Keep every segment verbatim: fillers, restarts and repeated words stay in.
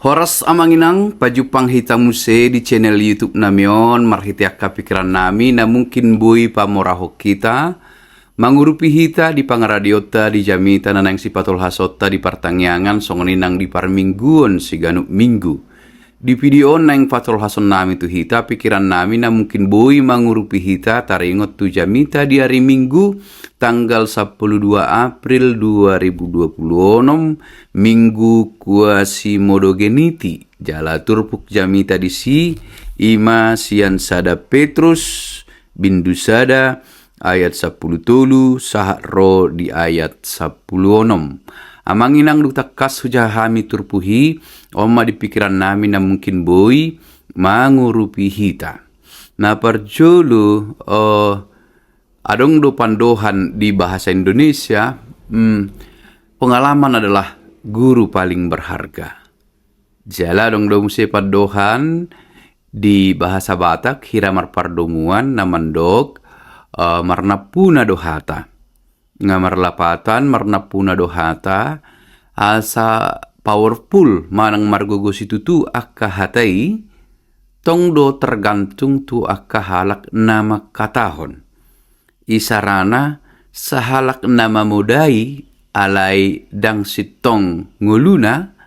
Horas amang inang, pajumpang hita muse di channel YouTube nami on, marhite angka pikiran nami na mungkin boi pamorahon hita, mangurupi hita di pangaradionta, di jamita na naeng sipatolhasonta di partangiangan, songon i nang di parmingguon siganup minggu. Di video on naeng patolhason nami tu hita pikiran nami na mungkin boi mangurupi hita taringot tu jamita di ari Minggu, tanggal sampulu dua April dua ribu dua puluh onom, Minggu Quasimodogeniti, jala turpuk jamita disi, ima sian sada Petrus, bindu sada, ayat sampulu tolu, sahat ro di ayat sampulu onom. Amang inang dung tangkas hujaha hami turpuk i, on ma di pikiran nami na mungkin boi mangurupi hita. Na parjolo, eh, adong do pandohan di bahasa Indonesia, hmm, pengalaman adalah guru paling berharga. Jala adong do muse pandohan di bahasa Batak, hira marpardomuan na mandok, eh, marnampuna do hata. Nga marlapatan, marnampuna do hata, asa powerful manang margogo situtu angka hata i, tong do tergantung tu angka halak na mangkatahon. Isarana, sahalak na mamodai alai ndang sintong ngoluna,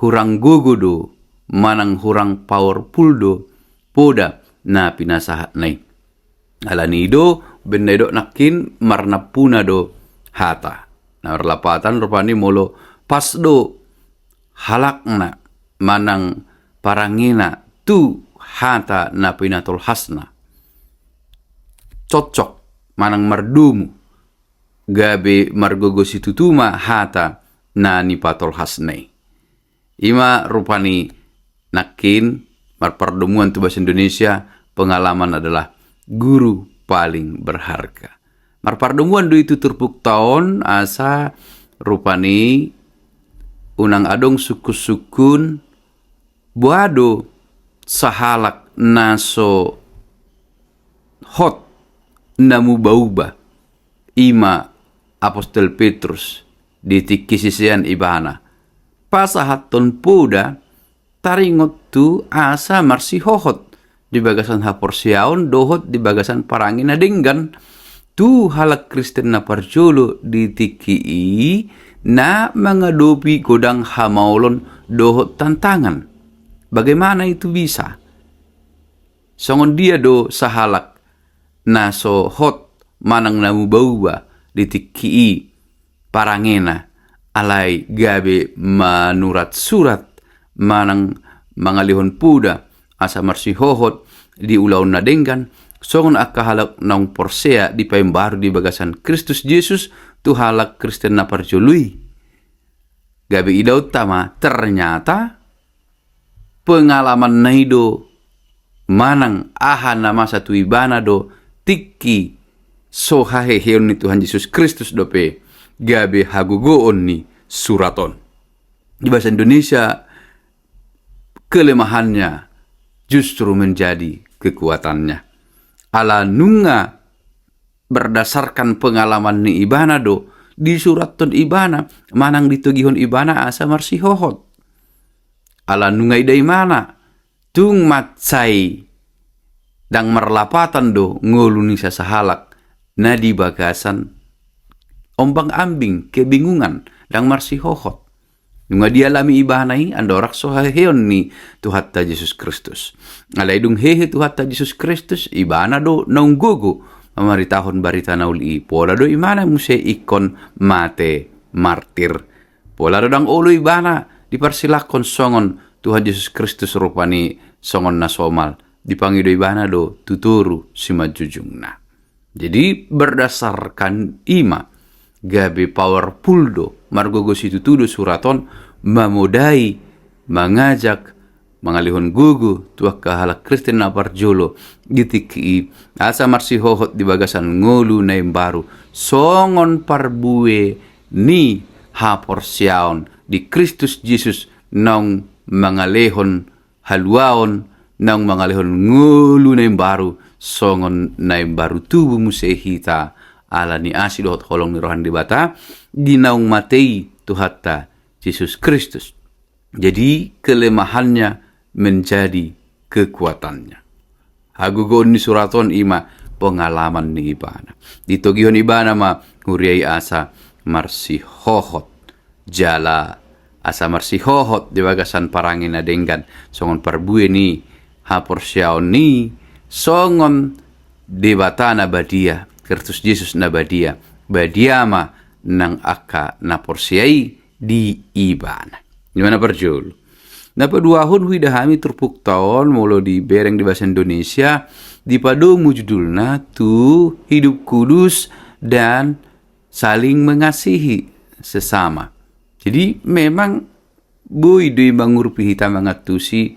hurang gogo do, manang hurang powerful do poda na pinasahatna i. Alani i do, umbaen na didok nangkin marnampuna do hata. Na marlapatan rupani molo pas do halakna manang parangena tu hata na pinatolhasna. Cocok manang mardomu, gabe margogo situtu ma hata na nipatolhasna i. Ima rupani nangkin marpardomuan tu bahasa Indonesia, pengalaman adalah guru paling berharga. Marpardomuan do i tu turpukta on asa rupani unang adong sungkun-sungkun, boha do sahalak na so hot na muba-uba, ima apostel Petrus, di tingki sisean ibana pasahathon poda taringot tu asa marsihohot di bagasan haporseaon dohot di bagasan parange na denggan tu halak Kristen na parjolo di tingki i na mangadopi godang hamaolon dohot tantangan. Bagaimana itu bisa? Songon dia do sahalak na so hot manang na muba-uba di tingki i parangena, alai gabe manurat surat manang mangalehon poda asa marsihohot di ulaon na denggan, songon angka halak naung porsea dipaimbaru di bagasan Kristus Jesus tu halak Kristen na parjolo i. Gabe idaonta ma, ternyata pengalamanna i do manang aha na masa tu ibana do tingki so haheheon ni Tuhan Jesus Kristus dope gabe hagogoon ni surat on. Di bahasa Indonesia, kelemahannya justru menjadi kekuatannya. Ala nunga berdasarkan pengalaman ni ibana do disurathon ibana manang ditogihon ibana asa marsihohot. Ala nunga ida ibana, tung mansai ndang marlapatan do ngolu ni sasahalak na di bagasan ombang-ambing, kebingungan, ndang marsihohot. Nunga dialami ibana i andorang so haheheon ni Tuhanta Jesus Kristus. Alai dung hehe Tuhanta Jesus Kristus, ibana do naung gogo mamaritahon barita na uli i. Pola do ibana muse ingkon mate martir. Pola do ndang olo ibana diparsilanghon songon Tuhan Jesus Kristus, rupani songon na somal dipangido ibana do tu toru simanjujungna. Jadi berdasarkan i ma, gabe powerful do, margogo situtu do surat on mamodai, mangajak, mangalehon gogo tu angka halak Kristen na parjolo di tingki i, asa marsihohot di bagasan ngolu na imbaru songon parbue ni haporseaon di Kristus Jesus, naung mangalehon haluaon, naung mangalehon ngolu na imbaru songon na imbaru tubu muse hita ala ni asi dohot holong ni roha ni Debata di naung mate i Tuhanta Jesus Kristus. Jadi kelemahannya menjadi kekuatannya. Hagogoon ni surat on i ma pengalaman ni ibana. Ditogihon ibana ma huria i asa marsihohot jala asa marsihohot di bagasan parange na denggan songon parbue ni haporseaon ni songon Debata na badia, Kristus Jesus na badia, badia ma nang angka na porsea i di ibana. Di mana parjolo? Na paduahon huida hami turpukta on molo dibereng di bahasa Indonesia, dipadomu judulna tu hidup kudus dan saling mengasihi sesama. Jadi memang boi do i mangurupi hita mangantusi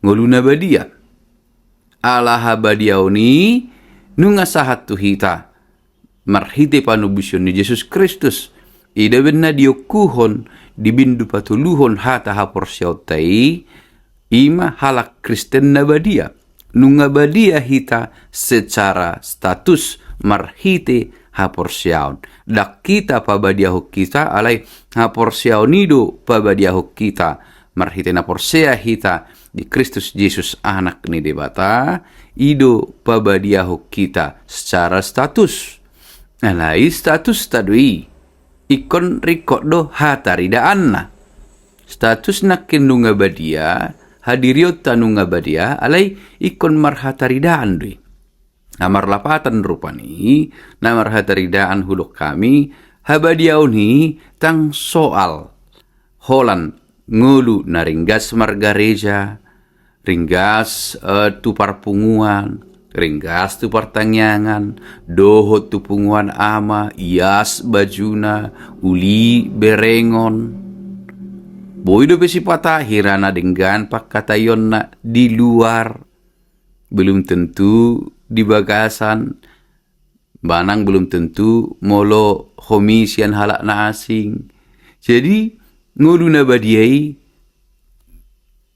ngolu na badia. Ala habadiaon i nunga sahat tu hita marhite panobusion ni Jesus Kristus. I do umbahen na diongkuhon, dibindu patoluhon hata haporseaonta i, i ma halak Kristen na badia. Nunga badia hita secara status marhite haporseaon. Ndang hita pabadiahon hita, alai haporseaon i do pabadiahon hita. Marhite na porsea hita di Kristus Jesus, Anak ni Debata, i do pabadiahon hita secara status. Alai statusta do i ingkon ringkot do hataridaanna. Status nangkin nunga badia, hadirionta nunga badia, alai ingkon marhataridaan do i. Na marlapatan rupani, na marhataridaan hudok hami, habadiaon i ndang soal holan ngolu na ringgas margareja, ringgas eh, tu parpunguan, ringgas tu partangiangan, dohot tu punguan ama, ias bajuna, uli berengon. Boi dope sipata hira na denggan pangkataionna di luar, belum tentu di bagasan, manang belum tentu molo homi sian halak na asing. Jadi ngolu na badia i,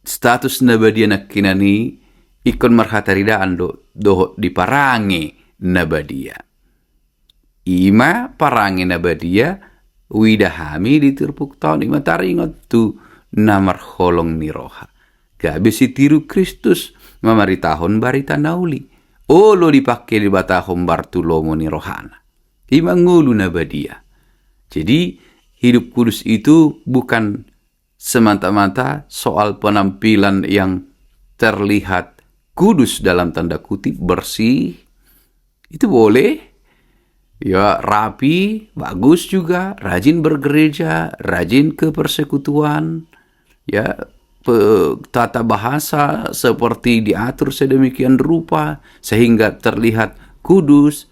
status na badia nangkinan i ingkon marhataridaan do dohot di parange na badia. I ma parange na badia huida hami di turpukta on, i ma taringot tu na marholong ni roha. Gabe sitiru Kristus mamaritahon barita na uli. Olo dipangke Debata hombar tu lomo ni rohana. I ma ngolu na badia. Jadi hidup kudus itu bukan semata-mata soal penampilan yang terlihat kudus dalam tanda kutip bersih. Itu boleh. Ya, rapi, bagus juga, rajin bergereja, rajin ke persekutuan, ya, pe- tata bahasa seperti diatur sedemikian rupa sehingga terlihat kudus.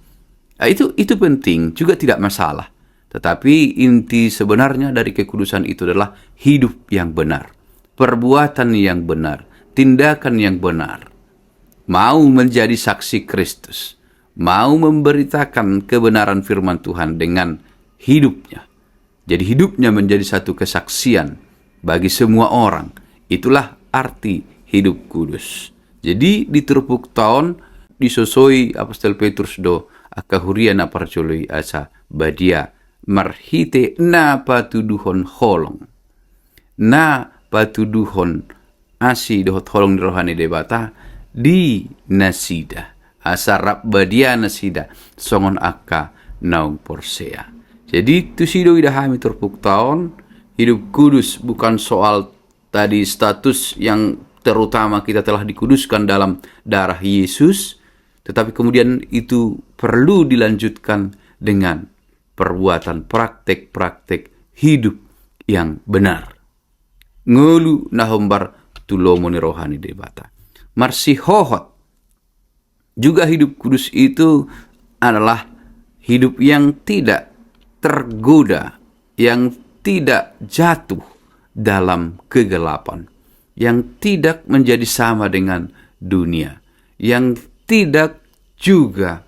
Ah, itu itu penting, juga tidak masalah. Tetapi inti sebenarnya dari kekudusan itu adalah hidup yang benar, perbuatan yang benar, tindakan yang benar. Mau menjadi saksi Kristus, mau memberitakan kebenaran firman Tuhan dengan hidupnya. Jadi hidupnya menjadi satu kesaksian bagi semua orang. Itulah arti hidup kudus. Jadi di turpukta on disosoi Apostel Petrus do angka huria na parjolo i asa badia marhite na patuduhon holong, na patuduhon asi dohot holong ni roha ni Debata di nasida, asa rap badia nasida songon angka naung porsea. Jadi tusi do huida hami turpukta on, hidup kudus bukan soal tadi status yang terutama kita telah dikuduskan dalam darah Yesus, tetapi kemudian itu perlu dilanjutkan dengan perbuatan, praktek-praktek hidup yang benar. Ngolu na hombar tu lomo ni roha ni Debata. Marsihohot. Juga hidup kudus itu adalah hidup yang tidak tergoda, yang tidak jatuh dalam kegelapan, yang tidak menjadi sama dengan dunia, yang tidak juga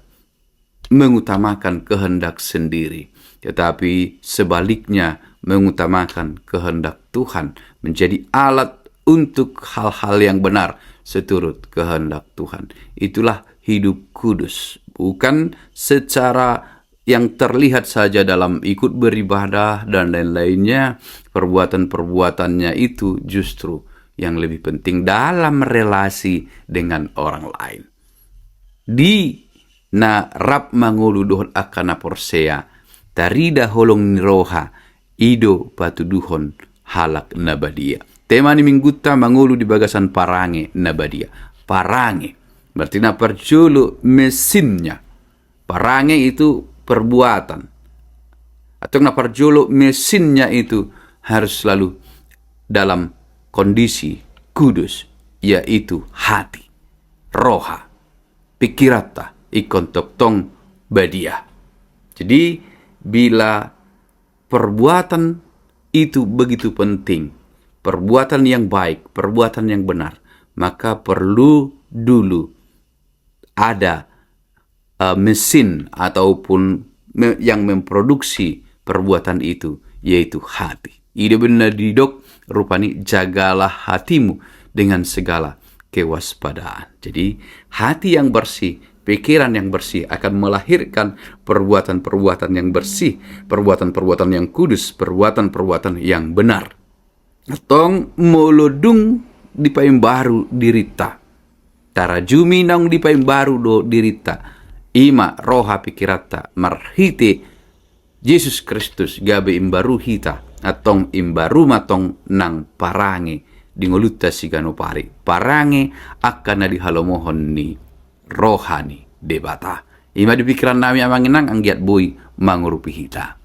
mengutamakan kehendak sendiri, tetapi sebaliknya mengutamakan kehendak Tuhan, menjadi alat untuk hal-hal yang benar seturut kehendak Tuhan. Itulah hidup kudus, bukan secara yang terlihat saja dalam ikut beribadah dan lain-lainnya, perbuatan-perbuatannya itu justru yang lebih penting dalam relasi dengan orang lain. Di na rap mangolu dohot angka na porsea, tarida holong ni roha, i do patuduhon halak na badia. Tema ni minggunta mangolu di bagasan parange na badia. Parange, berarti na parjolo mesinnya. Parange itu perbuatan. Atau na parjolo mesinnya itu harus selalu dalam kondisi kudus, yaitu hati, roha, pikiranta ingkon tongtong badia. Jadi, bila perbuatan itu begitu penting, perbuatan yang baik, perbuatan yang benar, maka perlu dulu ada, eh, mesin ataupun me-, yang memproduksi perbuatan itu, yaitu hati. I do umbahen na didok rupani, jagalah hatimu dengan segala kewaspadaan. Jadi, hati yang bersih, pikiran yang bersih akan melahirkan perbuatan-perbuatan yang bersih, perbuatan-perbuatan yang kudus, perbuatan-perbuatan yang benar. Antong molo dung dipaimbaru dirinta, tarajumi naung dipaimbaru do dirinta, i ma roha pikiranta marhite Jesus Kristus gabe imbaru hita, antong imbaru ma antong nang parange di ngolunta siganup ari, parange angka na dihalomohon ni roha ni Debata. I ma di pikiran nami, Amang Inang, anggiat boi mangurupi hita.